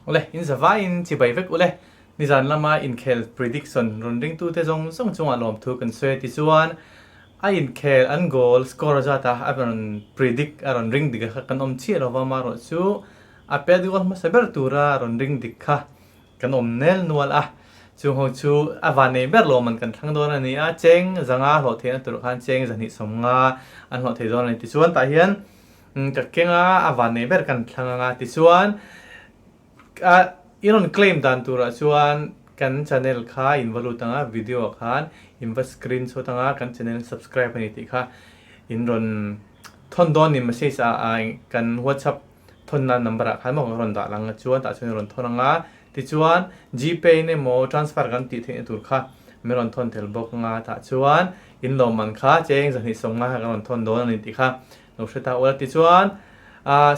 Awle, in zavaiin chibai vek ule. Nizan lama inkhel prediction rawn ringtute zawng zawng chungah lawmthu kan sawi a tichuan a inkhel an goal score zata a rawn predict a rawn ring dik a kha kan awm chiah lova amaherawh chu a pet goal hmasa ber tura rawn ring dik kha kan awm nel nual a. Chung ho chu a van nei ber lawm an kan thlang dawn a ni a, cheng zanga hlawh theihna tur khan cheng zahnih sawmnga an hlawh thei dawn a ni tichuan tah hian Ka keng a, a van nei ber kan thlang anga tichuan i rawn claim dan turah chuan kan channel kha in va lut anga video ah khan in va screenshot anga kan channel subscribe a ni tih kha in rawn thawn dawn ni message ah kan whatsapp thawnna number ah khan maw ka rawn dah lang a chuan tah chuan in rawn thawn anga tichuan gpay in emaw transfer kan tih theihna tur kha min rawn thawn tel bawk anga tah chuan in lawmman kha cheng 250 kha kan rawn thawn dawn a ni tih kha Lo hre ta ula tichuan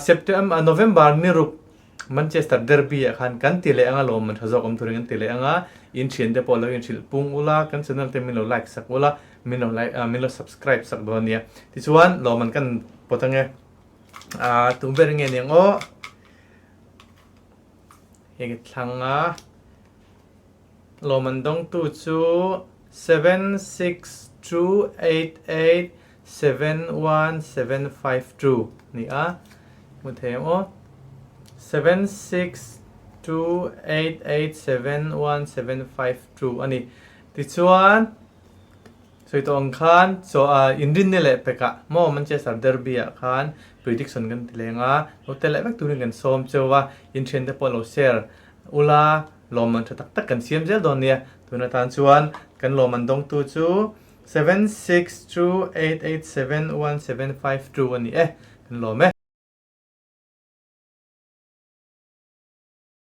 September November ni ruk Manchester Derby ah khan kan ti leh anga lawmman tha zawk awm turin kan ti leh anga in thian te pawh lo inhrilh pung ula kan channel te min lo like sak ula min lo like min lo subscribe sak dawn ania tichuan lawmman kan pawt ange tum ber nge niang aw hei thlang a Lawmman dawngtu chu 7628871752 ni a, hmu thei ang aw. 7628871752 a ni. Tichuan, sawi tawh ang khan chaw ah inrinni leh pekah maw Manchester Derby ah khan prediction kan ti leng a, lo tel leh vek turin kan sawm cheu a, inthiante pawh lo share ula. Lawmman tha tak tak kan siam zel dawn nia. Tun atan chuan kan lawmman dawngtu chu 7628871752 a ni e. Kan lawm e.